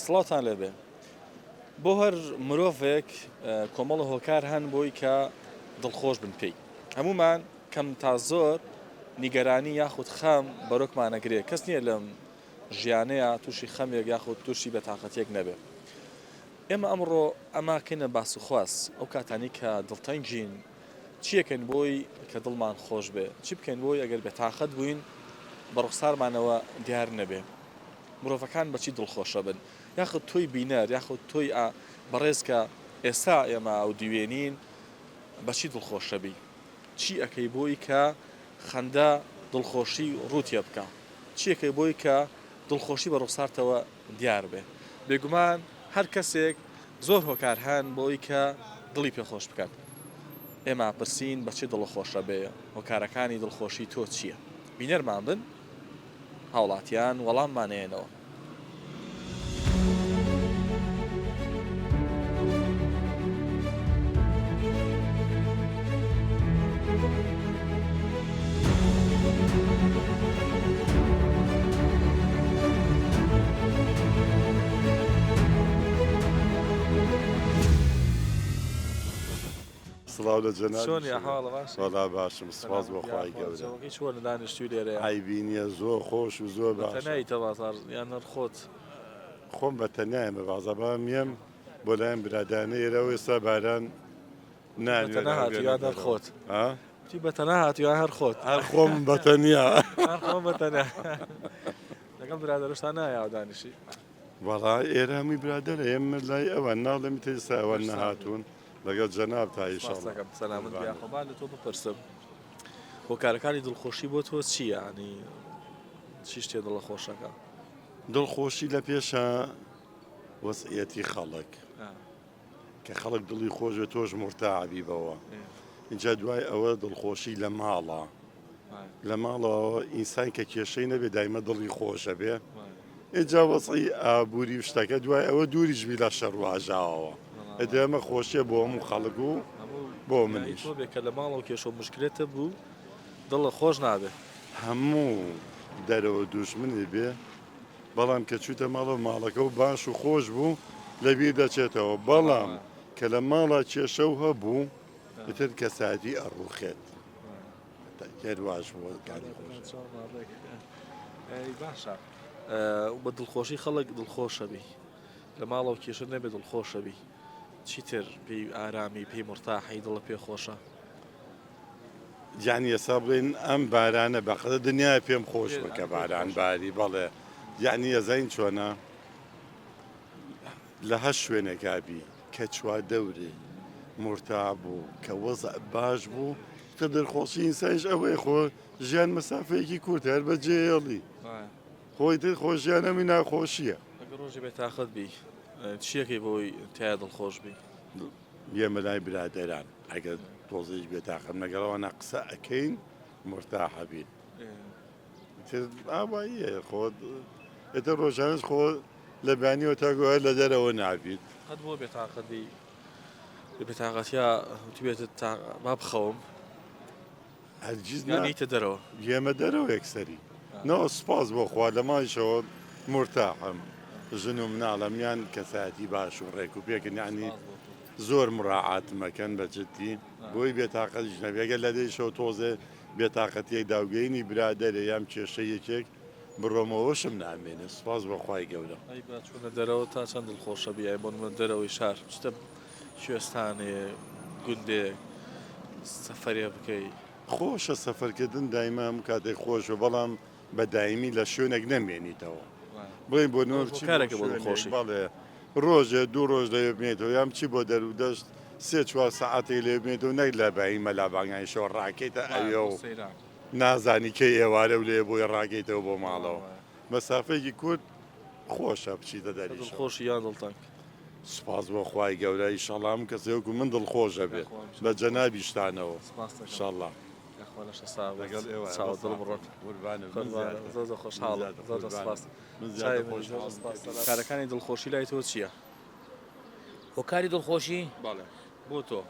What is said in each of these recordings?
سڵاوتان لێبێ. بۆ هەر مرۆڤێک کۆمەڵە هۆکار هەن بۆی کە دڵخۆش بن پێی. هەموومان کەم تا زۆر نیگەرانی یاخود خەم بەرۆکمانەگرێ کەس نییە لەم ژیانەیە تووشی خەمێک یاخود تووشی بێتاقەتیەک نەبێ. ئێمە ئەمڕۆ ئەمە کەینە باس و خواس ئەو کاتانی کە دڵتەنگین چیەکەین بۆی کە دڵمان خۆش بێ چی بکەین بۆی ئەگەر بێتاقەت بووین بە ڕوخسارمانەوە دیار نەبێ مرۆڤەکان بەچی دڵخۆشە بن یاخود تۆی بینەر یاخود تۆی ئا بەڕێز کە ئێستا ئێمە ئەو دیوێنین بەچی دڵخۆشە بی چی ئەکەی بۆی کە خەندە دڵخۆشی ڕوو تێ بکا چی ئەکەی بۆی کە دڵخۆشی بە ڕوخسارتەوە دیار بێ بێگومان هەر کەسێک زۆر هۆکار هەن بۆی کە دڵی پێ خۆش بکات ئێمە پرسین بەچی دڵخۆشە بێ هۆکارەکانی دڵخۆشی تۆ چییە بینەرمان بن هاوڵاتیان وەڵاممان ئەیەنەوە. سڵاو لە جەنابیشت. چۆنی ئەحواڵە باشی؟ وەڵا باشم سوپاس بۆ خوای گەورە. جەوەکەی چۆنە دانیشتوی لێرەیە؟ عەیبی نیە زۆر خۆش و زۆر باشە. بە تەنیایتە بازاڕ یان هەر خۆت؟ خۆم بە تەنیایم بە بازاڕ بەڵام یەم بۆ لایم برادانە ئێرە و ئێستا باران بە تەنها هاتوی یان هەر خۆت؟ ها؟ وتی بە تەنها هاتوی یان هەر خۆت؟ هەر خۆم بە تەنیا. هەر خۆم بە تەنیا. لەگەڵ برادەرشتا نایە دانیشی؟ وەڵا ئێرە هەمووی برادەرە ئێمە لای ئەوان ناڵێم تێستا ئەوان نەهاتوون. لەگەڵ جەنابتا سپاست ئیشەڵا. دەکەم سەلامەت بی قوربانت. یاخوا با لە تۆ بپرسم هۆکارەکانی دڵخۆشی بۆ تۆ چییە یانی چی شتێ دڵە خۆشەکە؟ دڵخۆشی لە پێشا وەزعیەتی خەڵک کە خەڵک دڵی خۆش بێت تۆش مورتاح بی بەوە ئینجا دوای ئەوە دڵخۆشی لە ماڵە لە ماڵەوە ئینسان کە کێشەی نەبێ دایمە دڵی خۆشە بێ ئینجا وەزعی ئابووری و شتەکە دوای ئەوە دووریش بی لە شەڕ و ئاژاوەوە ئیتر ئەمە خۆشیە بۆ هەموو خەڵک و بۆ منیش. تۆ بێ کە لە ماڵەوە کێشە و مشکلەتە بوو دڵت خۆش نابێ. هەموو دەرەوە دوژمنی بێ بەڵام کە چوویتە ماڵەوە ماڵەکە و باش و خۆش بوو لەبیر دەچێتەوە بەڵام کە لە ماڵا کێشە و هەبوو ئیتر کەسایەتی ئەڕوخێت. تەئکید واش بووە کاری خۆش. باشە بە دڵخۆشی خەڵک دڵخۆشە بی لە ماڵەوە کێشە نەبێ دڵخۆشە بی چیتر پێی ئارامی پێی مرتاحی دڵە پێ خۆشە. یانی ئێستا بڵێن ئەم بارانە بەقەدە دنیای پێم خۆش بوو کە باران باری بەڵێ یانی ئەزانین چۆنە لە هەر شوێنێکا بی کە چواردەوری مورتاح بوو کە وەزع باش بوو کە دڵخۆشی ئینسانیش ئەوەیە خۆ ژیان مەسافەیەکی کورتە هەر بە جێیەڵی خۆی تر خۆ ژیان هەمووی ناخۆشییە. ئەگەر ڕۆژێ بێتاقەت بی چیەکەی بۆی تیا دڵخۆش بی؟ یەمە لای برادەران ئەگەر تۆزێک بێتاقەتم لەگەڵ ئەوانە قسە ئەکەین مورتاح ئەبین. ئیتر ئاواییە خۆ ئیتر ڕۆژانەش خۆ لە بەیانیەوە تا گۆیا لە دەرەوە نابیت. قەت بۆ بێتاقەت بی لە بێتاقەتیا وتبێتت تا با بخەوم هەرگیز یان یەیتە دەرەوە؟ یەمە دەرەوە یەکسەری نا سوپاس بۆ خوا لە ماڵیشەوە مورتاحم ژن و مناڵم یان کەسایەتی باش و ڕێک و پێکن یانی زۆر مراعاتم ئەکەن بە جدی بۆی بێتاقەتیش نەبێ گەر لە دەریشەوە تۆزێ بێتاقەتیەک داوگەینی برادەرێ یان کێشەی یەکێک بڕۆمەوەشم نامێنێ سوپاس بۆ خوای گەورە. ئەی با چونە دەرەوە تا چەند دڵخۆشە بی ئەی بۆنمونە دەرەوەی شار بچیتە کوێستانێ گوندێک سەفەرێ بکەی. خۆشە سەفەرکردن دایمە هەموو کاتێک خۆشە بەڵام بە دایمی لە شوێنێک نەمێنیتەوە بڵێین بۆ نمونە بچی بۆ شوێنێک بەڵێ ڕۆژێ دوو ڕۆژ لەوێ بمێنیتەوە یان بچی بۆ دەرودەشت سێ چوار سەعاتێک لەوێ بمێنیتەوە نەک لە بایی مەلا بانگانیشەوە ڕاکەیتە ئەوێ و نازانی کەی ئێوارە و لێ بۆی ڕاکەیتەوە بۆ ماڵەوە مەسافەیەکی کورت خۆشە بچیتە دەریشەوە. دڵخۆشی یان دڵتەنگ؟ سوپاس بۆ خوای گەورە ئیشەڵا هەموو کەسێ وەکو من دڵخۆشە بێت بە جەنابیشتانەوە ئیشەڵا. یاخوا لەشە ساغ بێت لەگەڵ ئێوە چاوت دڵ بڕۆن قوربانت من قوربانت زیاتر زۆر زۆر من خۆشحاڵم زیاتر زۆر زۆر قوربانت سوپاس من زیاتر چاوی منی زۆر زۆر خۆشحاڵم سوپاس کە دیتم. کارەکانی دڵخۆشی لای تۆ چییە؟ هۆکاری دڵخۆشی؟ بەڵێ بۆ تۆ.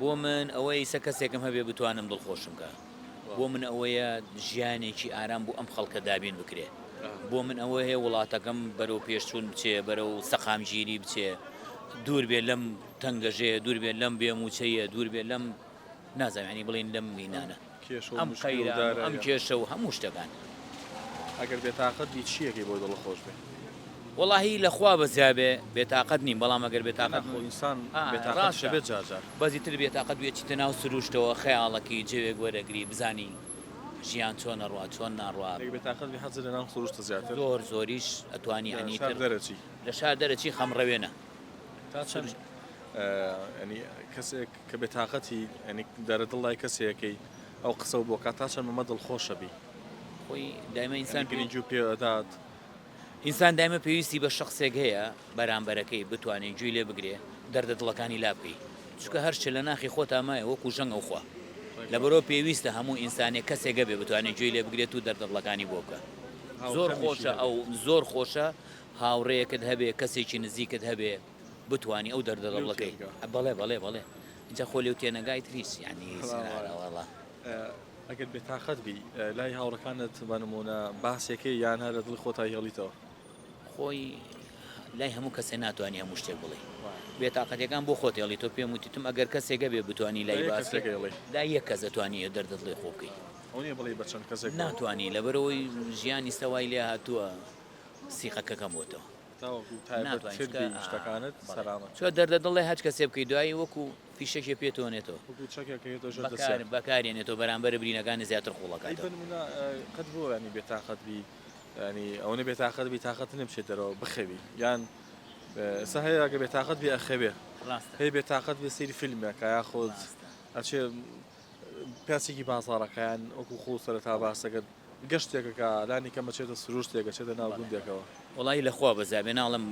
بۆ من ئەوەیە ئیسە کەسێکم هەبێ بتوانم دڵخۆشم کا. بۆ من ئەوەیە ژیانێکی ئارام بۆ ئەم خەڵکە دابین بکرێ. بۆ من ئەوە هەیە وڵاتەکەم بەرەو پێشچوون بچێ بەرەو سەقامگیری بچێ دوور بێ لەم تەنگەژەیە دوور بێ لەم بێ موچەیە دوور بێ لەم نازانم یانی بڵێین لەم مینانە کێشە و ئەم مشکل و قەیران و ئەم داراییە. کێشە و هەموو شتەکان. ئەگەر بێتاقەت بی چی ئەکەی بۆی دڵت خۆش بێ؟ وەڵاهی لە خوا بەزیابێ بێتاقەت نیم بەڵام ئەگەر نا بێتاقەت خۆ بم ئینسان ئا بێتاقەتیش ڕاستە ئەبێت جار جار. بەس ئیتر بێتاقەت بی ئەچیتە ناو سروشتەوە خەیاڵەکی جەوێک وەرەگری بزانی ژیان چۆن ئەڕوا چۆن ناڕوا. ئەگەر بێتاقەت بی حەزت لە ناو سروشتە زیاتر؟ زۆر زۆریش ئەتوانی لە یانی شار ئیتر دەرەچی؟ لە شار دەرەچی خەمڕەوێنە. تا چەند یانی کەسێک کە بێتاقەتی یانی دەرە دڵ لای کەسێکەی ئەو قسە و بۆکات تا چەند مەمە دڵخۆشە بی خۆی دایمە ئینسان گرنگی و پێ ئەدات. ئینسان دایمە پێویستی بە شەخسێک هەیە بەرامبەرەکەی بتوانێ گوێی لێ بگرێ دەردە دڵەکانی لا بکەی چونکە هەر شتێ لە ناخی خۆتا مایە وەکو ژەنگ ئەوخوا لەبەرئەوە پێویستە هەموو ئینسانێک کەسێک هەبێ بتوانێ گوێی لێ بگرێت و دەردە دڵەکانی بۆ بکا زۆر خۆشە ئەو زۆر خۆشە هاوڕێیەکت هەبێ کەسێکی نزیکت هەبێ بتوانی ئەو دەردە دڵەکەی بەڵێ بەڵێ بەڵێ اینجا خۆ لێو تێنەگای تریش یعنی وەڵا. ئەگەر بێتاقەت بی لای هاوڕەکانت بە نموونە باسێکەی یان هەر لە دڵی خۆتا هێڵیتەوە؟ خۆی لای هەموو کەسێ ناتوانی هەموو شتێک بڵێی بێتاقەتیەکان بۆ خۆت هێڵی تۆ پێم وتی تم ئەگەر کەسێک هەبێ بتوانی لای باس لای یەک کەس ئەتوانی دەردە دڵی خۆ بکەی ئەو نیە بڵێی بە چەند کەسێک ناتوانی لەبەرئەوەی ژیانی سەوای لێ هاتووە سیقەکە کەم بۆتەوە. تاوەکو تایبەتتر بی شتەکانت سەلامەت. چونکە دەردە دڵێ هەچ کەسێ بکەی دوایی وەکو فیشەکێ پێ تۆنێتەوە. وەکو چەکێک کە یەتە ژێر دەستیان. بەکارێنێتەوە بەرامبەر برینەکانی زیاتر قوڵەکاتەوە. ئەی بە نمونە قەت بووە یانی بێتاقەت بی یانی ئەوەنە بێتاقەت بی تاقەت نیە بچێت دەرەوە بخەوی یان ئێستا هەیە ئەگەر بێتاقەت بی ئەخەوێ ڕاستە هەیە بێتاقەت بێ سەیری فیلمێکە یاخود ئەچێ پیاسێکی بازاڕەکە یان وەکو خۆ سەرەتا باسەکەت گەشتێک ئەکا لانی کەم ئەچێتە سروشتێک ئەچێتە ناو گوندێکەوە. وەڵایی لە خوا بەزیابێ ناڵێم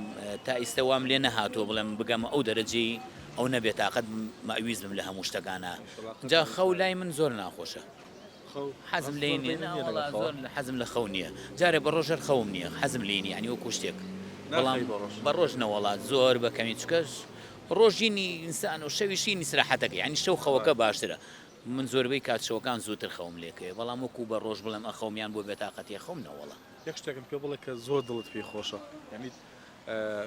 تا ئیستە وام لێ نەهاتووە بڵێم بگەمە ئەو دەرەجەی ئەو نەبێ تاقەت مەئویز بم لە هەموو شتەکانا جا خەو لای من زۆر ناخۆشە حەزم لێی نیە نا وەڵا زۆر حەزم لە خەو نیە جارێ بە ڕۆژ هەر خەوم نیە حەزم لێی نیە یانی وەکوو شتێک بەڵام بە ڕۆژ نەوەڵا زۆر بە کەمی چونکە ڕۆژینی ئینسان و شەویشی ئیسراحەتەکە یانی شەو خەوەکە باشترە من زۆربەی کات شەوەکان زووتر خەوم لێکەوێ بەڵام وەکو بە ڕۆژ بڵێم ئەخەوم یان بۆ بێتاقەتی ئەخەوم نەوەڵا. یەک شتێکم پێ بڵێ کە زۆر دڵت پێی خۆشە یانی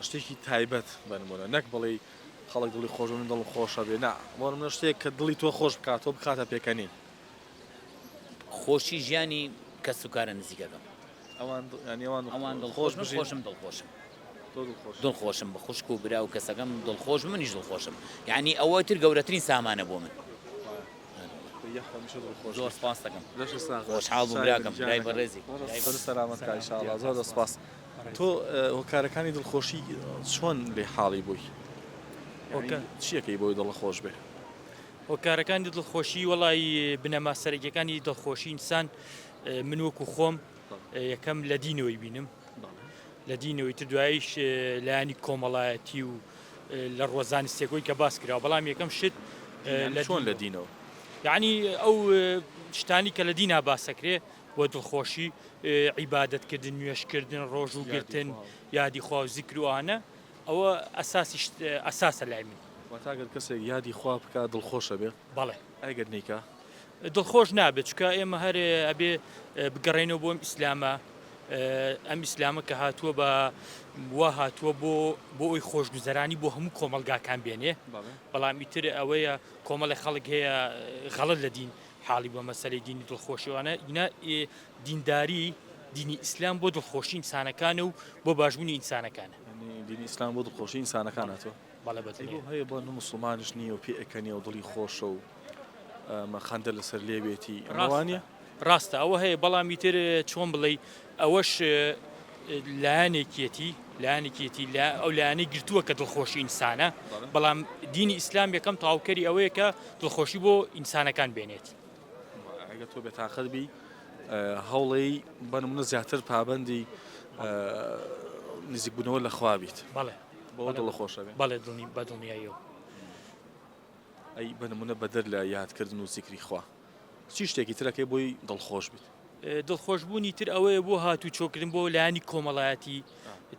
شتێکی تایبەت بە نمونە نەک بڵێی خەڵک دڵی خۆش بێ من دڵم خۆشە بێ نا بۆ نمونە شتێک کە دڵی تۆ خۆش بکات تۆ بخاتە پێکەنین. خۆشی ژیانی کەس و کارە نزیکەکەم. ئەوان یانی ئەوان ئەوان دڵخۆش بن خۆشم دڵخۆشم. تۆ دڵخۆشی. دڵخۆشم بە خوشک و برا و کەسەکەم دڵخۆش بم منیش دڵخۆشم یانی ئەوە تر گەورەترین سامانە بۆ من. یاخوا هەمیشە دڵخۆش زۆر سپاست دەکەم. لەشت ساغ بێت. خۆشحاڵ بووم براکەم برای بەڕێزی. سەر سەلامەت کا ئیشاڵا زۆر زۆر سپاس. تۆ هۆکارەکانی دڵخۆشی چۆن لێ حاڵی بووی؟ یانی چیەکەی بۆی دڵت خۆش بێ؟ هۆکارەکانی دڵخۆشی وەڵی بنەما سەرەکیەکانی دڵخۆشی ئینسان من وەکو خۆم یەکەم لە دینەوەی بینم لە دینەوەی تر دوایش لایەنی کۆمەڵایەتی و لە ڕوە زانستێکۆی کە باس کراوە بەڵام یەکەم شت لە چۆن لە دینەوە یعنی ئەو شتانی کە لە دینا باسەکرێ بۆ دڵخۆشی عیبادەتکردن نوێشکردن ڕۆژ و گرتن یادی خوا و زیکروانە ئەوە ئەساسی ئەساسە لای من. واتا گەر کەسێک یادی خوا بکا دڵخۆشە بێ؟ بەڵێ. ئەی گەر نەیکا؟ دڵخۆش نابێت چونکە ئێمە هەر ئەبێ بگەڕێینەوە بۆ ئەم ئیسلامە ئەم ئیسلامە کە هاتووە بە وا هاتووە بۆ بۆ ئەوی خۆشگوزەرانی بۆ هەموو کۆمەڵگاکان بێنێ بەڵام ئیتر ئەوەیە کۆمەڵی خەڵک هەیە غەڵت لە دین حاڵی بۆ مەسەلەی دینی دڵخۆشیوانە ئینا دینداری دینی ئیسلام بۆ دڵخۆشی ئینسانەکانە و بۆ باشبوونی ئینسانەکانە. یانی دینی ئیسلام بۆ دڵخۆشی ئینسانەکان هاتووە؟ بەڵێ بە ئەی بۆ هەیە بۆ موسڵمانیش نییە و پێ ئەکەنێ و دڵی خۆشە و ئەمە خەندە لەسەر لێوێتی ئەمە وا نییە؟ ڕاستە ئەوە هەیە بەڵام ئیتر چۆن بڵێی ئەوەش لایەنێکیەتی لایەنێکیەتی لە ئەو لایەنەی گرتووە کە دڵخۆشی ئینسانە بەڵام دینی ئیسلام یەکەم تەواوکەری ئەوەیە کە دڵخۆشی بۆ ئینسانەکان بێنێت. ئەگەر تۆ بێتاقەت بی هەوڵی بە نمونە زیاتر پابەندی نزیکبوونەوە لە خوا بیت بەڵێ بەوە دڵخۆشە بێ بەڵێ دڵنی بە دڵنیاییەوە. ئەی بە نمونە بەدەر لە یادکردن و زیکری خوا چی شتێکی ترەکەی بۆی دڵخۆش بیت؟ دڵخۆشبوونی تر ئەوەیە بۆ هاتوچۆکردن بۆ لایەنی کۆمەڵایەتی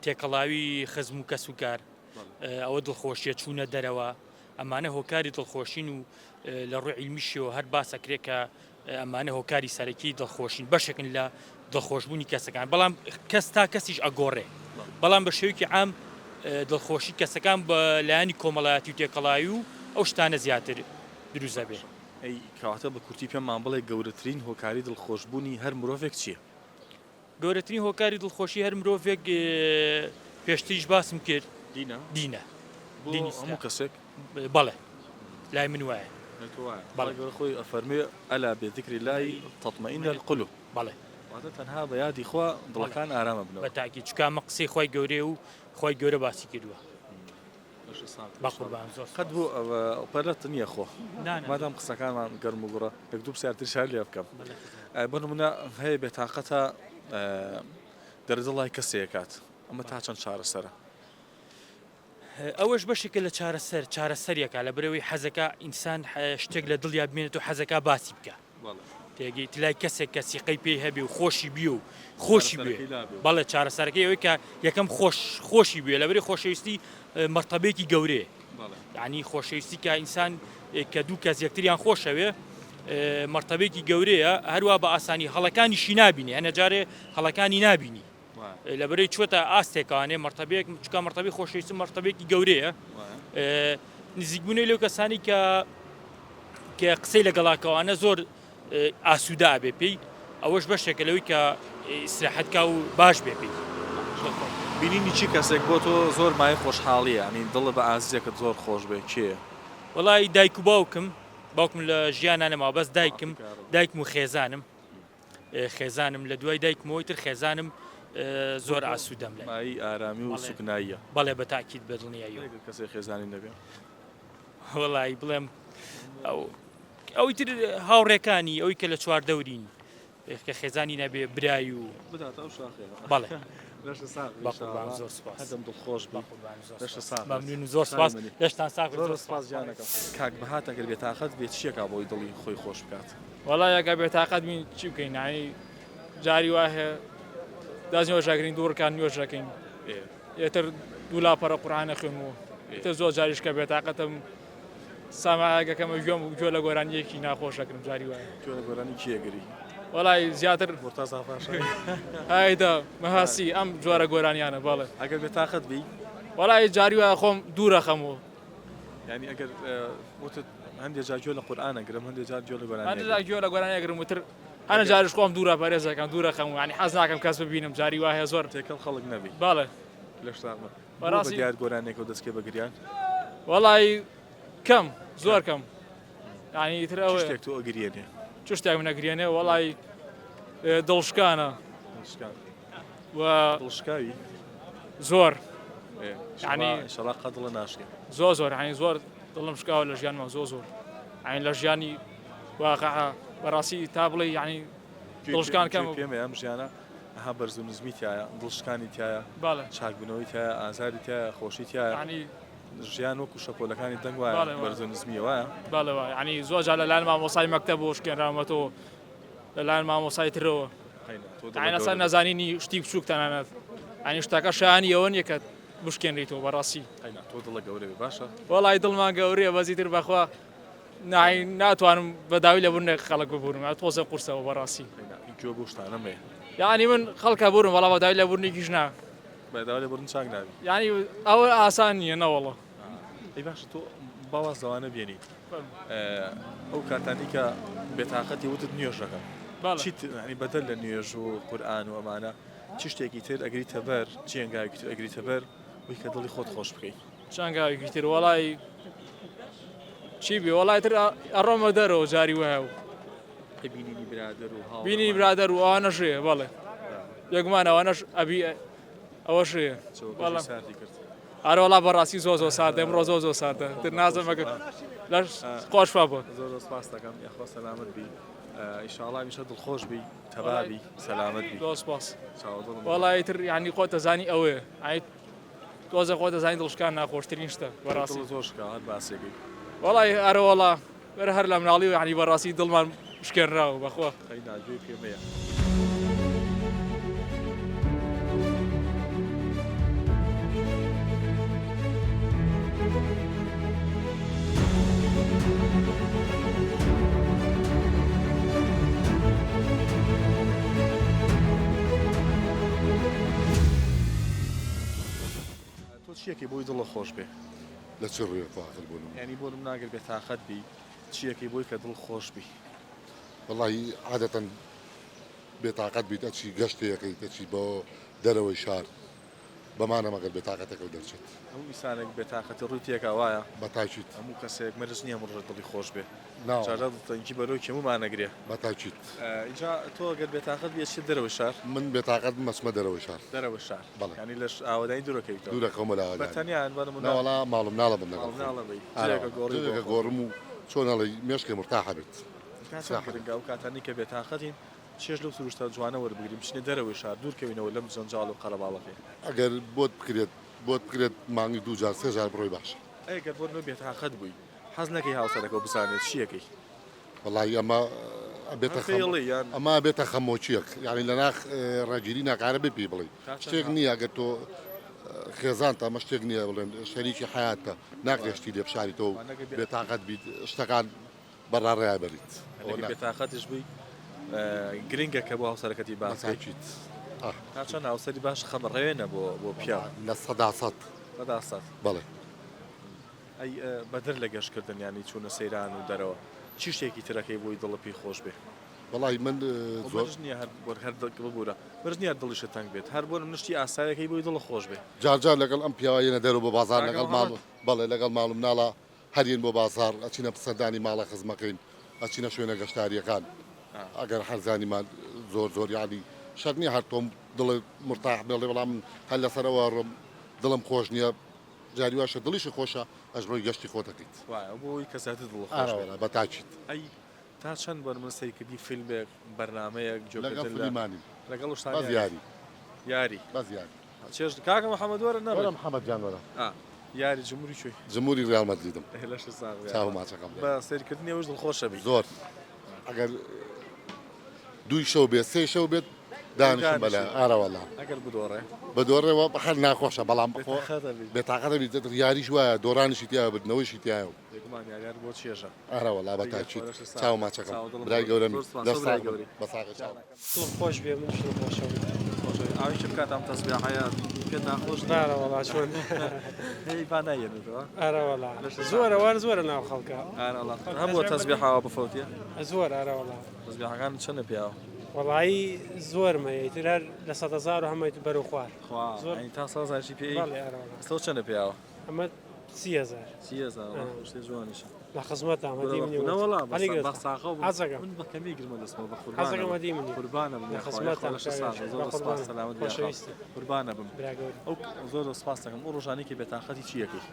تێکەڵاوی خزم و کەسوکار ئەوە دڵخۆشیە چوونە دەرەوە ئەمانە هۆکاری دڵخۆشین و لە ڕووی عیلمیشەوە هەر باس ئەکرێ کە ئەمانە هۆکاری سەرەکی دڵخۆشین بەشێکن لە. دڵخۆشبوونی کەسەکان بەڵام کەس تا کەسیش ئەگۆڕێ بەڵام بە شێوەیەکی عام دڵخۆشی کەسەکان بە لایەنی کۆمەڵایەتی و تێکەڵاوی و ئەو شتانە زیاتر دروست ئەبێ. ئەی کەواتە بە کورتی پێمان بڵێ گەورەترین هۆکاری دڵخۆشبوونی هەر مرۆڤێک چییە؟ گەورەترین هۆکاری دڵخۆشی هەر مرۆڤێک پێشتریش باسم کرد دینە دینە بۆ هەموو کەسێک بەڵێ لای من وایە بەڵێ گەورە خۆی ئەفەرموێ ئەلا بذکر اللە تطمئن القلوب بەڵێ واتە تەنها بە یادی خوا دڵەکان ئارام ئەبنەوە بە تاکید چونکە ئەمە قسەی خوای گەورەیە و خوای گەورە باسی کردووە بەقوربان زۆر قەت بۆ پەلەت نییە خۆ مادام قسەکانمان گەرم و گوڕە یەک دوو پرسیارتریش هەر لێ بکەم بۆ نمونە هەیە بێتاقەتە دەرەجە لای کەسێکات ئەمە تا چەند چارەسەرە؟ ئەوەش بەشێکە لە چارەسەر چارەسەریەکە لە برەوەی حەزەکە ئینسان شتێک لە دڵیا بمێنێت و حەزەکە باسی بکە تێگەیت لای کەسێک کە سیقەی پێی هەبێ و خۆشی بی و خۆشی بێ بەڵێ چارەسەرەکەی ئەوەی کە یەکەم خۆش خۆشی بێ لەبەری خۆشەویستی مەرتەبەیەکی گەورەیە یعنی خۆشەویستی کە ئینسان کە دوو کەس یەکتریان خۆشەوێ مەرتەبێکی گەورەیە هەروە بە ئاسانی هەڵەکانیشی نابینی هەنە جارێ هەڵەکانی نابینی لەبەرەی چوەتە ئاستێکانێ مەرتەبەیەک چکە مەرتەبەی خۆشەویستی مەرتەبەیەکی گەورەیە نزیکبوونەوەی لەو کەسانی کە کە قسەی لەگەڵاکەوانە زۆر ئاسوودە ئەبێ پێی ئەوەش بەشێکە لەوەی کە ئیسراحەتکا و باش بێ پێی. بینینی چی کەسێک بۆ تۆ زۆر مایەی خۆشحاڵیە یانی دڵت بە ئازیزێکت زۆر خۆش بێ کێیە؟ وەڵای دایک و باوکم باوکم لە ژیانا نەماوە بەس دایکم دایکم و خێزانم خێزانم لە دوای دایکمەوەی تر خێزانم زۆر ئاسوودەم لای. مایەی ئارامی و سوکناییە. بەڵێ بە تاکید بە دڵنیاییەوە. ئەگەر کەسێک خێزانی نەبێ؟ وەڵی بڵێم ئەو ئەوی تر هاوڕێکانی ئەوی کە لە چواردەورین کە خێزانی نەبێ برای و بدات ئەو شاخێ بەڵێ لەشت ساغ بێ بە قوربان ئینشاڵڵا زۆر سوپاس هەردەم دڵخۆش بە بی قوربان زۆر لەشت سوپاس ساغ بێت مەمنون و زۆر سوپاس چاوی منی لەشتان ساغ بێت زۆر زۆر سوپاس سوپاس گیانەکەم کاک بەهات ئەگەر بێتاقەت بێ چیەکا بۆی دڵی خۆی خۆش بکات؟ وەڵا ئەگەر بێتاقەت بین چی بکەین یانی جاری وا هەیە دەست نوێژ ئەگرین دوو ڕکات نوێژ ئەکەین ئێتر دوو لاپەڕە قورئان ئەخوێنمەوە ئیتر زۆر جاریش کە بێتاقەتم سامایەکەکەمە گوێم گوێ لە گۆرانیەکی ناخۆش ئەگرم جاری وایە گوێ لە گۆرانی کێ ئەگری؟ وەڵای زیاتر مورتەزا پاشایی ئایدە مەهاسی ئەم جۆرە گۆرانیانە بەڵێ ئەگەر بێتاقەت بی؟ وەڵای جاری وایە خۆم دوور ئەخەمەوە یانی ئەگەر وتت هەندێ جار گوێ لە قورئان ئەگرم هەندێ جار گوێ لە گۆرانی هەندێ جار گوێ لە گۆرانی ئەگرم وتر هەنە جاریش خۆم دوورە پەرێزەکەم دوورە خەم ینی حەز ناکەم کەس ببینم جاری وا هەیە زۆر تێکەڵ خەڵک نەبی بەڵێ لەش ساغ بن بەڕاستی دیار گۆرانێکەوە دەستکێ بە گریان وەڵی کەم زۆر کەم ینی تر ئەوە شتێک تۆ ئەگریێنێ چ شتێک من ئەگریێنێ وەڵی دڵشکانە دڵشکان و دڵشکاوی زۆر یعنی ئینشەڵا قەت دڵە ناشکێ زۆر زۆر یعنی زۆر دڵم شکاوە لە ژیانمە زۆر زۆر یعنی لە ژیانی واقع بەڕاستی تا بڵێ یعنی دڵشکان کەم پێمە ئەم ژیانە ئەها بەرز و نزمی تایە دڵشکانی تایە چاکبوونەوەی تایە ئازاری تایە خۆشی تایە ینی ژیان وەکو شەپۆلەکانی دەنگ وایە بەرز و نزمی وایە بەڵێ وایە ینی زۆر جار لەلایەن مامۆسای مەکتەب بۆ شکێنراومەتەوە لەلایەن مامۆسای ترەوە لەسەر نەزانینی شتی بچووک تەنانەت ئەنی شتەکە شایانی ئەوە نییە کە بشکێنریتەوە بەڕاستی تۆ دڵە گەورەێ باشە وەڵی دڵمان گەورەیە بەزیتر بەخوا ناتوانم بە داوی لە بوونێک خەڵک ببوورم تۆزە قورسەوە بەڕاستی گوێ بۆ شتانەمێ یعنی من خەڵکە بوورم وەڵا بە داوی لە بوونێکیش نا بەداوای لە بوردن چاک نابی یعنی ئەوە ئاسان نییە نەوەڵە ئەی باشە تۆ با واز لەوانە بێنی ئەو کاتانی کە بێتاقەتی وتت نوێژ دەکەم چیت ینی بەدەر لە نوێژ و قورئان و ئەمانە چ شتێکی تر ئەگریتە بەر چی هەنگاوێکی تر ئەگریتە بەر بۆی کە دڵی خۆت خۆش بکەیت چەنگاوێکی تر وەڵای چی بێ وەڵای تر ئەڕۆمە دەرەوە جاری وایە و بینینی برادەر و هاوڕێ بینی برادەر و ئەوانەش هەیە بەڵێ بێگومان ئەوانەش ئەبی ئەوەش هەیە بەڵام ساردی کرد ئەرەوەڵا بەڕاستی زۆ زۆ ساردە ئەمڕۆ زۆ زۆ ساردە تر نازم ئەگەر لەش خۆش بۆ زۆر زۆر سپاس دەکەم یاخوا سەلامەت بی ئیشاڵا هەمیشە دڵخۆش بی تەبا بی سەلامەت بی زۆر سپاس وەڵا ئیتر یعنی خۆت دەزانی ئەوەیە ئەی تۆزە خۆت دەزانی دڵشکان ناخۆشترین شتە بەڕاستی زۆر شکا هەر باسێکی وەڵای ئەرەوەڵا بەر هەر لە مناڵی و یعنی بەڕاستی دڵمان شکێنراوە بەخوا. ئەی نا گوێی پێ مەیە. چیەکەی بۆی دڵت خۆش بێ؟ لە چ ڕوویەکەوە ئاخر بۆ نموونە؟ یانی بۆ نموونە ئەگەر بێتاقەت بی چیەکەی بۆی کە دڵ خۆش بی؟ وەڵاهی عادەتەن بێتاقەت بیت ئەچی گەشتێ ئەکەیت ئەچی بۆ دەرەوەی شار بەمانە مەگەر بێتاقەتەکەو دەرچێت. هەموو ئینسانێک بێتاقەتی ڕووی تێکا وایە؟ بەتاکید. هەموو کەسێک مەرج نیە هەموو ڕۆژێک دڵی خۆش بێ. ناوەڵا. جارجار دڵتەنگی بەرۆکی هەموومان ئەگرێ. بەتاکید. ئینجا تۆ گەر بێتاقەت بی ئەچیتە دەرەوەی شار؟ من بێتاقەت بم ئەچمە دەرەوەی شار. دەرەوەی شار. بەڵێ. یانی لە ئاوەدانی دوور ئەکەویتەوە. دوور ئەکەومە لە ئاوەدانی. بە تەنیا یان بە نموونە. ناوەڵا ماڵ و مناڵە بم لەگەڵ ماڵ و خۆم. مناڵە بی. ئارە جێیەکە وەڵا. گۆڕی بۆ جێیەکە خۆت. گۆڕم و چۆن ئەڵێی مێشکێ مورتاحە بێت. تا چەند گرنگە ئەو کاتانەی کە بێتاقەتین چێژ لەو سروشتە جوانە وەربگرین، بچینە دەرەوەی شار، دوور کەوینەوە لەم جەنجاڵ و قەرەباڵەخیە. ئەگەر بۆت بکرێت بۆت بکرێت مانگی دوو جار سێ جار بڕۆی باشە. ئەی گەر بۆ نمونە بێتاقەت بووی حەز نەکەی هاوسەرەکەو بزانێت چی ئەکەی؟ وەڵاهی ئەمە ئەبێتە هەر پێی ئەڵێی یان؟ ئەمە ئەبێتە خەمۆکیەک یانی لە ناخ ڕێگیری ناکارە بێ پێی بڵێی تا چەند شتێک نییە ئەگەر تۆ خێزانتە ئەمە شتێک نییە بڵێن شەریکی حەیاتتە ناکرێت شتی لێ بشاریتەوە و وا نەگەر بێ بێتاقەت بیت شتەکان بە ڕاڕێیا بەریت. ئەگەر بێتاقەتیش بووی گرنگە کە بۆ هاوسەرەکەتی باس بکەیت. تا چەند هاوسەری باش خەم ڕەوێنە بۆ بۆ پیاو؟ 100%. 100%. بەڵێ. ئەی بەدەر لە گەشتکردن یانی چوونە سەیران و دەرەوە چی شتێکی ترەکەی بۆی دڵت پێی خۆش بێ؟ وەڵاهی من زۆر. مەرج نییە هەر هەر ببورە مەرج نییە هەر دڵیشت تەنگ بێت هەر بۆ نمونە شتی ئاسایەکەی بۆی دڵت خۆش بێ. جار جار لەگەڵ ئەم پیاوە یەنە دەرەوە بۆ بازاڕ کاکە لەگەڵ ماڵ محەمەد. بەڵێ لەگەڵ ماڵ و مناڵا هەر یەین بۆ بازاڕ ئەچینە سەردانی ماڵە خزمەکەین ئەچینە شوێنە گەشتاریەکان ئەگەر هەر زانیمان زۆر زۆر یانی شەرت نیە هەر تۆم دڵت مورتاح بێ بڵێ وەڵا من هەر لەسەر ئەوە ئەڕۆم دڵم خۆش نیە جاری واشە دڵیشت خۆشە ئەش ڕۆی گەشتی خۆت ئەکەیت. وایە بۆ ئەوەی کە زیاتر دڵت خۆش ئارە بێ. وەڵا بە تاکید. ئەی تا چەند بۆ نمونە سەیرکردنی فیلمێک بەرنامەیەک لەگەڵ گوێکردن لە فلیمانیم لەگەڵ ئەو شتانە بەس یاری یاری یاری بەس یاری. چێژ کاکە محمد وەرە نەڕۆی. وەرە محمد گیان وەرە. ئا یاری جمهوری کوێی؟ جمهوری ریال مەدریدم. ئێ لەشت ساغ بێ چاو یاخوا. ماچەکەم بە سەیرکردنی ئەوەش دڵخۆشە بی. زۆر ئەگەر دووی شەو بێت سێ شەو بێت دانیشم بەلا دانیشی. ئارەوەڵا. ئەگەر بدۆڕێ؟ بدۆڕێ هەر ناخۆشە بەڵام بخۆ بێتاقەتە بی. بێتاقەتە بی یاریش وایە دۆڕانیشی تیایە بردنەوەیشی تیایە و. بێگومان یاری هەر بۆ چێژە. ئارەوەڵا بە تاکید چاو ماچەکەم برای گەورەمی لەش ساغ بن بە ساغی چاو. دڵم خۆش بێ منیش دڵ خۆشەم. ئاوی بکات ئەم تەسبیحەیە پێت ناخۆش نییە؟ ئارەوەڵا چۆن هەی با نایەنێتەوە. ئارەوەڵا زۆرە وار زۆرە ناو خەڵکە. ئارەوەڵا هەبووە تەسبیحەوە بفەوتێ؟ زۆر ئارەوەڵا. تەسبیحەکان چەندە پیاوە؟ وەڵایی زۆرم هەیە ئیتر هەر لە سەد هەزار و هەمە بەرەو خوار. خوا یانی تا سەد هەزاریشی پێ؟ بەڵێ ئارەوەڵا. ئێستا چەندە پیاوە؟ ئەمە 30 هەزار. 30 هەزار شتێ جوانیشە. لە خزمەتام هەدی منی وەڵا هەلی بە ساغە بوو. حەزەکەم من بە کەمی گرمە دەستمەوە بە قوربانە حەزەکەم هەدی منی قوربانە بم لە یاخوا خزمەتام لەشت ساغ بێ. زۆر سپاس سەلامەت بی یاخوا خۆشەویستی قوربانە بم برا گەورە. ئەو زۆر زۆر سپاس دەکەم ئەو ڕۆژانەی کە بێتاقەتی چی ئەکەی؟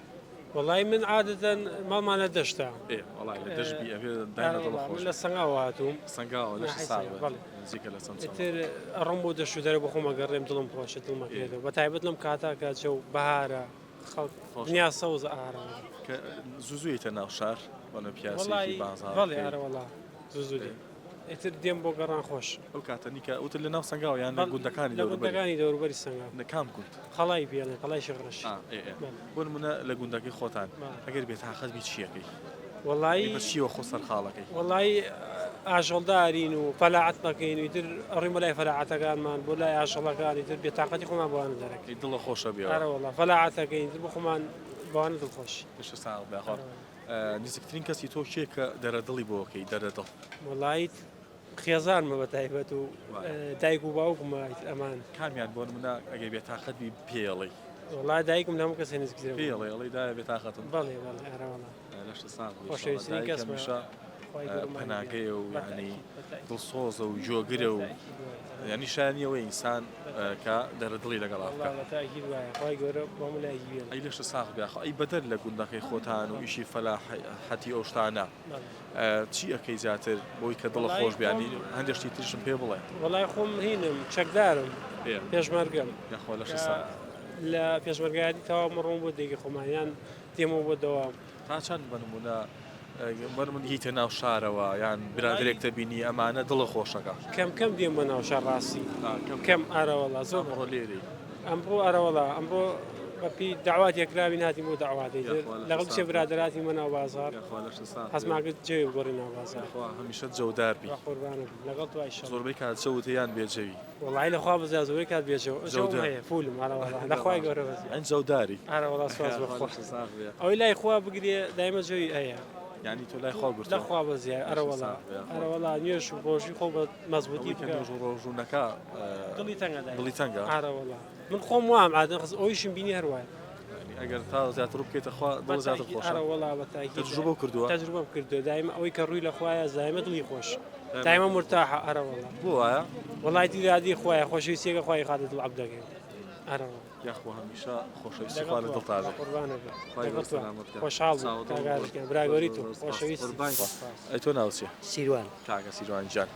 وەڵای من عادەتەن ماڵمان لە دەشتە. ئێ وەڵای لە دەشت بی ئەبێ دایمە دڵ من خۆش لە سەنگاوە هاتووم. سەنگاوە لەشت ناحیەی ساغ سەنگاو بێ بەڵێ. نزیکە لە چەمچەماڵ. ئیتر ئەڕۆم بۆ دەشت و دەرە بۆ خۆم ئەگەڕێم دڵم خۆشە دڵم ئەکرێتەوە بە تایبەت لەم کاتە کە جەو بەهارە خەڵک دنیا سەوزە ئارە کە زوو زوو یەیتە ناو شار بەڵێ پیاسەیەکی وەڵای بازاڕ بەڵێ بکەی. ئارە وەڵا زوو زوو دێم ئیتر دێم بۆ گەڕان خۆش. ئەو کاتە نیکە وتت لە ناو سەنگاوە یان لە گوندەکانی لە دەوروبەری؟ گوندەکانی دەوروبەری سەنگاو. لە کام گوند؟ قەڵای پێڵێن قەڵای شێخ ڕەشید. ئا ئێ ئێ بۆ نموونە لە گوندەکەی خۆتان ئەگەر بێتاقەت بی چی ئەکەی؟ وەڵایی بە چیەوە خۆ سەرقاڵەکەی؟ وەڵایی ئاژەڵدارین و فەلاعەت ئەکەین و ئیتر ئەڕۆین بۆ لای فەلاعەتەکانمان بۆ لای ئاژەڵەکان ئیتر بێتاقەتی خۆمان بۆ ئەوانە دەرەکەین. دڵە خۆشە بێەوە. ئارە وەڵا فەلاعەت ئەکەین ئیتر بۆ خۆمان بەوانە دڵخۆشین. لەشت ساغ بێ یاخوا. نزیکترین کەسی تۆ کێ کە دەرەدڵی بۆ ئەکەی دەرەدڵ؟ وەڵایی خێزانمە بە تایبەت و دایک و باوکمە ئیتر ئەمان. کامیان بۆ نمونە ئەگەر بێتاقەت بی پێی ئەڵێی؟ وەڵا دایکم لە هەموو کەسێ نزیکترە. پێی ئەڵێی ئەڵێی دایە بێتاقەتم؟ بەڵێ بەڵێ ئارە وەڵا. لەشت ساغ بێ خۆشەویسترین دایک کەسمە هەمیشە خوای گەورە مانی پەناگەیە و بە یعنی تەئکید بە تەئکید. دڵسۆزە و گوێگرە و بە تەئکید وایە. یعنی شایانی ئەوەیە ئینسان کە دەرەدڵی لەگەڵا وەڵا بکا. بە تەئکید وایە خوای گەورە بۆ هەموو لایەکی بێڵێ. ئەی لەشت ساغ بێ ئاخۆ ئەی بەدەر لە گوندەکەی خۆتان و ئیشی فەلاحەتی ئەو شتانە چی ئەکەی زیاتر بۆی کە دڵت وەڵایی خۆش بێ یانی خۆم هەندێک شتی تریشم پێ بڵێ. وەڵای خۆم هینم چەکدارم ئێ پێشمەرگەم یاخوا لەشت کە ساغ. لە پێشمەرگایەتی تەواو مڕۆم بۆ دێگەی خۆمان یان دێمەوە بۆ دەوام. تا چەند بە نموونە بە نموونە ییتە ناو شارەوە یان برادەرێکتە بینی ئەمانە دڵت خۆشەکا؟ کەم کەم دێم بۆ ناو شار ڕاستی کەم کەم ئارەوەڵا زۆر ئەمڕۆ لێرەی؟ ئەمڕۆ ئارەوەڵا ئەمڕۆ. بە پێی دەعوات یەکراوین هاتین بۆ دەعوات ئیتر لەگەڵ کچێ برادەراتین بۆ ناو بازاڕ حەزمان کرد جەوێ بگۆڕین ناو بازاڕ. یاخوا هەمیشە جەودار بی. بەقوربانت بم لەگەڵ تۆ ئیشەڵا. زۆربەی کات جەوت هەیە یان بێ جەوی؟ وەڵایی لە خوا بەزیا زۆربەی کات بێ جەو جەوم هەیە فولم ئەرە وەڵا لە خوای گەورە بەزیا. یانی جەوداری. ئەرە وەڵا سوپاس بۆ خوا. ئەوەی لای خوا بگرێ دایمە جەوی هەیە. یانی تۆ لای خوا گرتووە. لە خوا بەزیا ئەرە وەڵا ئەرە وەڵا نوێژ و ڕۆژووی خۆ بە مەزبووتی بکە. ئەوەی کە نوێژ و ڕۆژوو نەکا دڵی تەنگە دایمە. دڵی تەنگە. ئەرە وەڵا. من خۆم وام عادەن خز ئەویشم بینی هەر وایە. یانی ئەگەر تا زیاتر ڕوو بکەیتە خوا دڵ زیاتر خۆشە. ئەرە وەڵا بە تاکید. تەجروبەو کردووە؟ تەجروبەم کردووە دایمە ئەوەی کە ڕووی لە خوایە زایمە دڵی خۆش دایمە مورتاحە ئەرە وەڵا. بۆ وایە؟ وەڵای ئیرادەی خوایە خۆشەویستیەکە خوای خاتە دڵ عەبدەکەی ئەرە وەڵا. یاخوا هەمیشە خۆشەویستی خوا لە دڵتا بێ. قوربانت بم. خوای گەورە سەلامەت کات. خۆشحاڵ بووم کاک ئارش گیان برا گەورەی تۆ خۆشەویستی. ئەی تۆ ناوت چیە؟ سیروان. کاکە سیروان گیان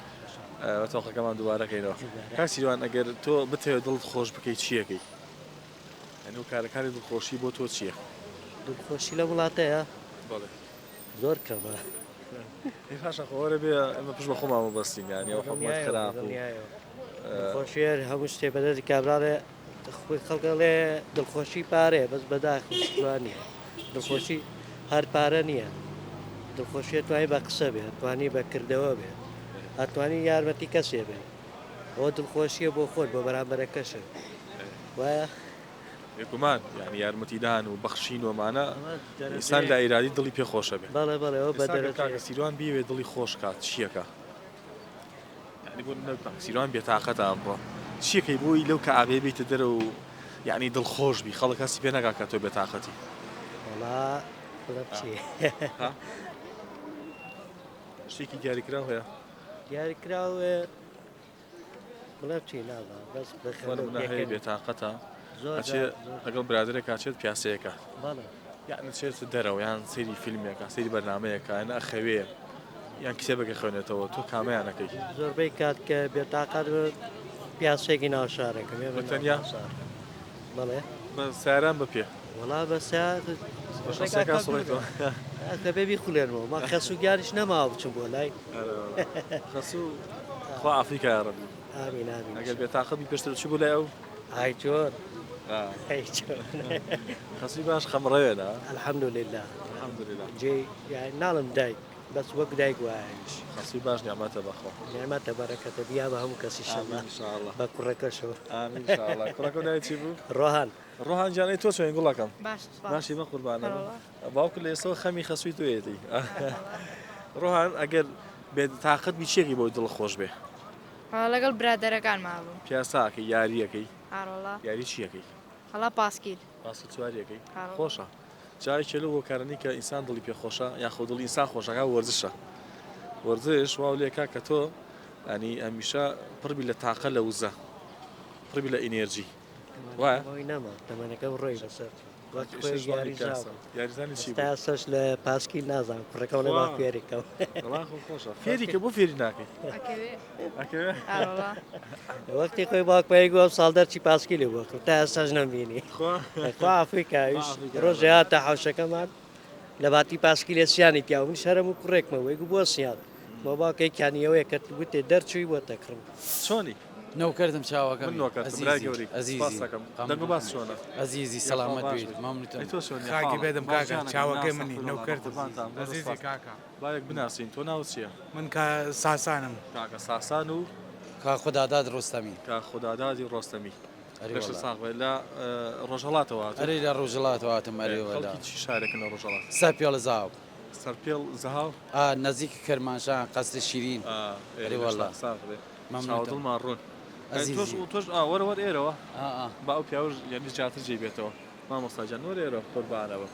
تۆقەکەمان دووبارە کەینەوە. کاک سیروان ئەگەر تۆ بتەوێت دڵت خۆش بکەی چی ئەکەی؟ یانی هۆکارەکانی دڵخۆشی بۆ تۆ چییە؟ دڵخۆشی لەم وڵاتەیە؟ بەڵێ. زۆر کەمە. ئەی باشە خۆ وەرە بێ ئێمە پشت بە خۆمان ببەستین یانی ئەو حکومەت خراپ و دڵخۆشی هەر هەموو شتێ بەدەستی کابرا ئەڵێ خۆی خەڵک ئەڵێ دڵخۆشی پارەیە بەس بەداخەوە جوان نییە دڵخۆشی هەر پارە نییە دڵخۆشی ئەتوانی بە قسە بێ ئەتوانی بە کردەوە بێ ئەتوانی یارمەتی کەسێ بێ ئەوە دڵخۆشیە بۆ خۆت بۆ بەرامبەرەکەشت وایە؟ بێگومان یانی یارمەتیدان و بەخشین و ئەمانە ئینسان لە ئیرادی دڵی پێ خۆشە بێ. بەڵێ بەڵێ ئەوە بە ئێستا گەر دەرەجەیەک. کاکە سیروان بیەوێ دڵی خۆش کات چیەکا؟ یانی بۆ نمونە کاک سیروان بێتاقەتە ئەمڕۆ چیەکەی بۆی لەو کەئابەیە بێیتە دەرەوە و یانی دڵخۆش بی خەڵک هەستی پێ نەکا کە تۆ بێتاقەتی؟ وەڵا بڵێم چی؟ ها؟ شتێکی دیاریکراو هەیە؟ دیاریکراو بڵێم چی نازانم بەس بە بۆ نمونە هەیە بێتاقەتە ئەچێ لەگەڵ برادەرێک ئەچێت پیاسەیەکە یان ئەچێت دەرەوە یان سەیری فیلمێکە سەیری بەرنامەیەکە یان ئەخەوێ یان کتێبێک ئەخوێنێتەوە تۆ کامەیان ئەکەی؟ زۆربەی کات کە بێتاقەت بم پیاسەیەکی ناو شارەکەم بە تەنیا؟ بەڵێ بە سەیاران بە پێ؟ وەڵا بە سەیار بە شەسەکان سوڕێتەوە دەبێ بیخولێنمەوە ما خەسوو گیانیش نەماوە بچم بۆ لای خەسوو خوا عافی کا یاڕەبی ئامین ئامین ئەگەر بێتاقەت بی پێشتر چی بۆ لای ئەو ئای چۆن ئەی چۆن خەسووی باش خەمڕەوێنە الحمدلله الحمدلله جێی یانی ناڵم دایک بەس وەک دایک وایە ئیش خەسووی باش نیعمەتە بەخوا نیعمەتە بەرەکەتە بیا بە هەموو کەس ئامین ان شاء الله بە کوڕەکەشەوە ئامین ان شاء الله کوڕەکە ناوی چی بوو ڕۆهان ڕۆهان گیان ئەی تۆ چۆنی گوڵەکەم باش سوپاس. باشی بەقوربانە هەروەڵا. باوکت لە ئێستەوە خەمی خەسووی تۆیەتی ڕۆهان ئەگەر بێ تاقەت بی چیەکەی بۆی دڵت خۆش بێ؟ وەڵا لەگەڵ برادەرەکانما بووم. پیاسە ئەکەی یاریەکەی؟ ئاروەڵا. یاری چیەکەی؟ وەڵا پاسکیل. پاسکیل سواریەکەی؟ ئاروەڵا. خۆشە. جا یەکێ لەو هۆکارانەی کە ئینسان دڵی پێ خۆشە یاخۆ دڵی ئینسان خۆشەکا وەرزشە. وەرزش واو لێکا کە تۆ یانی هەمیشە پڕ بی لە تاقە لە وزە پڕ بی لە ئینێرجی. وایە؟ ئەوەی نەما تەمەنەکەم ڕۆی بەسەر وەک ئێستاش خۆی زۆری یاریزان کاسە. بوو. یاریزانی چی ئێستا بوو؟ ئێستاش لە پاسکیل نازانم کوڕەکەم ئەڵێ با خوا. فێری کەم. وەڵا خۆ خۆشە. فێری کە بۆ فێری ناکەی؟ ئەکەوێ. ئەکەوێ؟ ئاروەڵا. وەختی خۆی باوکم ئەی گوت ئەم ساڵ دەرچی پاسکیلی بۆ کڕم تا ئێستاش نەمبینی. خوا. خوا عەفوی کا خوا ئەویش عەفوی کا. ڕۆژێ هاتە حەوشەکەمان لە باتی پاسکیلێ سیانی تیا بوو منیش هەرەموو کوڕێکمە بوو ئەی گوت بۆ سیان؟ بۆ باوکە یەکیان ئەوەیە کە گوتێ دەرچووی بۆت دەکڕم. چۆنی؟ نەوکەردم چاوەکەمی من نۆکەرتم برای ئەزیزی گەورەی ئەزیزی سپاست دەکەم دەنگ و باس چۆنە ئەزیزی یاخوا سەلامەت باش بیت بیت مەمنونتم ئەی تۆ چۆنی خاکی حاڵت بێدم باش کاکە گیانەکەم چاوەکەی نا منی ئەستەغفیرولڵا نەوکەردم بەقوربانتان زۆر ئەزیزی سپاس کاکە. با یەک بناسین تۆ ناوت چیە؟ من کا ساسانم. کاکە ساسان و. کاک خوداداد ڕۆستەمی. کاک خودادادی ڕۆستەمی ئەرێ لەشت وەڵا. ساغ بێت لە ڕۆژهەڵاتەوە هاتووی؟ ئەرێ لە ڕۆژهەڵاتەوە هاتم ئەرێ وەلا. خەڵکی چی شارێکن لە ڕۆژهەڵات؟ سەرپێڵ زاو. سەرپێڵ زەهاو؟ ئا نزیک کرمانشان قەسر شیرین. ئا ئێ ئەرێ لەشتان وەڵا. ساغ بێ. مەمنونتم. چاو دڵمان ڕوون. ئەی تۆش ئەزیزی. تۆش ئا وەرە وەر ئێرەوە ئا ئا. با ئەو پیاوەش یانی زیاتر جێی بێتەوە. مامۆستا گیان وەرە ئێرە قوربانەبم.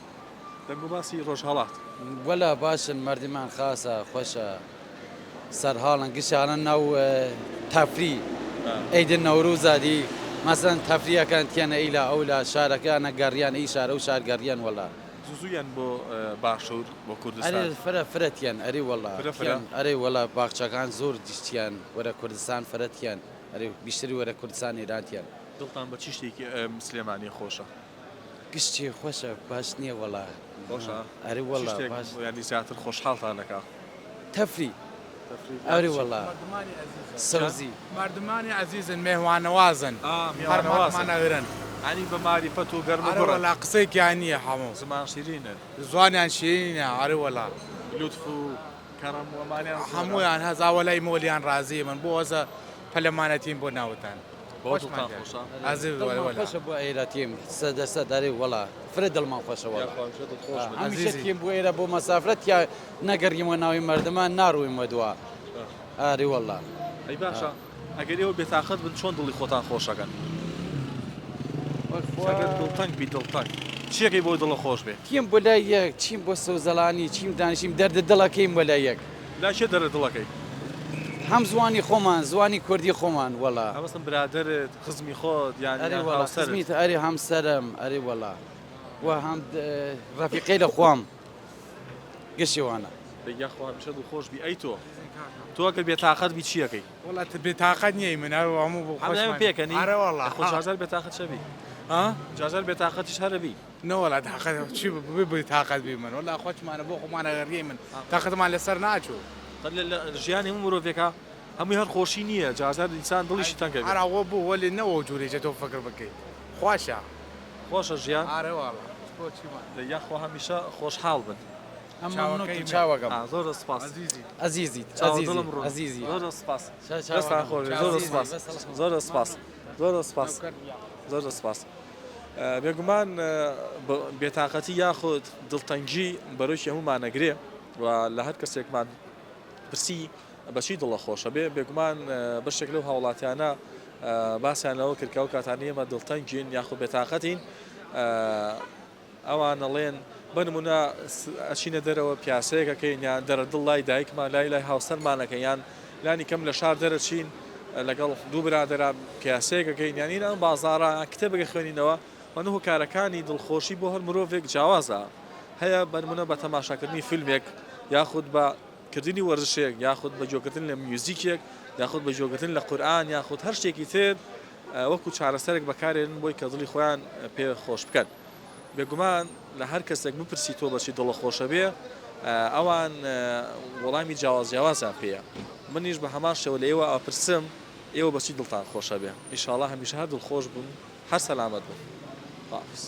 دەنگ و باسی ڕۆژهەڵات. وەلا باشن مەردمان خاسە خوەشە سەرهاڵن گشانن ناو تەفری ئەیدن نەوروزە دی مەسەن تەفریەکان تیەنە ئیلا ئەولا شارەکانە گەڕیان ئی شار ئەو شار گەڕیان وەلا. زوو زوو یان بۆ باشوور بۆ کوردستان. ئەرێ فرە فرە تیەن ئەرێ وەڵا فرە فرە. تیەن ئەرێ وەڵا باخچەکان زۆر تیەن وەرە کوردستان فرە تیەن ئەرێ بیشتر وەرە کوردستان ئێران تیەن. دڵتان بە چی شتێکی سلێمانی خۆشە؟ گشتی خۆشە باش نییە وەڵا. خۆشە؟ ئەرێ چی وەڵا شتێک باش. یانی زیاتر خۆشحاڵتان ئەکا؟ تەفری. تەفری ئەرێ چی؟ وەڵا مەردمانی ئەزیزن. سەوزی. مەردمانی ئەزیزن مێهوانەوازن ئا هەر میوانەوازن. مەردمان ئەگرن. یانی بە ماریفەت و گەرم و ئەرێ گوڕن. وەڵا قسەیەکیان نییە هەموو. زمان شیرینن. زوانیان شیرینە ئەرێ وەڵا. لوتف و کەڕەم و ئەمانیان زۆرە. هەموویان هەس ئاوەلای مۆلیان ڕازی من بۆ هەسە پەلەمانەتین بۆ ناوتان. بەوە دڵتان خۆشە؟ ئازیز وەرە دڵمان وەلا. خۆشە بۆ ئێرە تیم سەدە سەد ئەرێ وەڵا فرە دڵمان خۆشە وەڵا. یاخوا هەمیشە دڵخۆش بن. هەمیشە ئەزیزی. تیم بۆ ئێرە بۆ مەسافرە تیا نەگەڕیمە ناوی مەردمان ناڕویمە دوا ئاری وەڵا. ئەی باشە ئەگەر ئێوە بێتاقەت بن چۆن دڵی خۆتان خۆش ئەکەن؟ ئەگەر دڵتەنگ بی دڵتەنگ چیەکەی بۆ دڵە خۆش بێ؟ تیم بۆ لای یەک چیم بۆ سەوزەڵانی چیم دانیشیم دەردە دڵەکەیم بۆ لای یەک. لای کێ دەردە دڵەکەی؟ هەم زوانی خۆمان زوانی کوردی خۆمان وەڵا. مەبەستم برادەرت خزمی خۆت یان ئەرێ وەڵا هاوسەرت؟ خزمیت ئەرێ هەمسەرم ئەرێ وەڵا و هەم ڕەفیقەی لە خوام گشتی وانە. دەی یاخوا هەمیشە دڵخۆش بی ئەی تۆ تۆ ئەگەر بێتاقەت بی چیەکەی؟ وەڵا بێتاقەت نییە من هەر هەموو بۆ هەموو خۆشمان پێکەنی ئەرێ وەڵا خۆ جارجار بێتاقەت چەبی ها جارجار بێتاقەتیش هەرەبی. نەوەڵا تاقەت چی ببێ بێتاقەت بی من وەڵا خۆشمانە بۆ خۆمانە غەریەی من تاقەتمان لەسەر ناچوو. قەت لە ژیانی هەموو مرۆڤێکا هەمووی هەر خۆشی نییە جارجار ئینسان دڵیشی تەنگ ئەبێ. ئەرا وە بوو وەلی نە وەو جورەی چە تۆ فکر بکەی خواشە. خۆشە ژیان؟ ئارە واڵا بۆ چیمان. دەی یاخوا هەمیشە خۆشحاڵ بن. ئەم مەمنونتم چاوەکەی من. چاوەکەم. ئا زۆر زۆر سپاس. ئەزیزی. ئەزیزیت چاوە ئەزیزی دڵم ڕوون. ئەزیزی. زۆر زۆر سپاس. دەستتان چاوەکەم خۆش بێ زۆر زۆر ئەزیزی سپاس. بەس سڵاو. زۆر زۆر سپاس. زۆر زۆر سپاس. زۆر زۆر سپاس. بێگومان بێتاقەتی یاخود دڵتەنگی بەرۆکی هەموومان ئەگرێ و لە هەر کەسێکمان پرسی بەچی دڵە خۆشە بێ بێگومان بەشێک لەو هاوڵاتیانە باسیان لەوە کرد کە ئەو کاتانەی ئێمە دڵتەنگین یاخود بێتاقەتین ئەوان ئەڵێن بە نمونە ئەچینە دەرەوە پیاسەیەک ئەکەین یان دەرەدڵ لای دایکمان لای لای هاوسەرمان ئەکەین یان لانی کەم لە شار دەرەچین لەگەڵ دوو برادەرا پیاسەیەک ئەکەین یان ئینە ئەم بازاڕە کتێبێک ئەخوێنینەوە وەنە هۆکارەکانی دڵخۆشی بۆ هەر مرۆڤێک جیاوازە هەیە بە نمونە بە تەماشاکردنی فیلمێک یاخود بە کردنی وەرزشێک یاخود بە گوێگرتن لە میوزیکێک یاخود بە گوێگرتن لە قورئان یاخود هەر شتێکی تر وەکو چارەسەرێک بەکارێنن بۆی کە دڵی خۆیان پێ خۆش بکەن. بێگومان لە هەر کەسێک بپرسی تۆ بەچی دڵە خۆشە بێ ئەوان وەڵامی جیاواز جیاوازیان پێیە منیش بە هەمان شێوە لە ئێوە ئەپرسم ئێوە بەچی دڵتان خۆشە بێ ئیشاڵا هەمیشە هەر دڵخۆش بن هەر سەلامەت بن خواحافیز.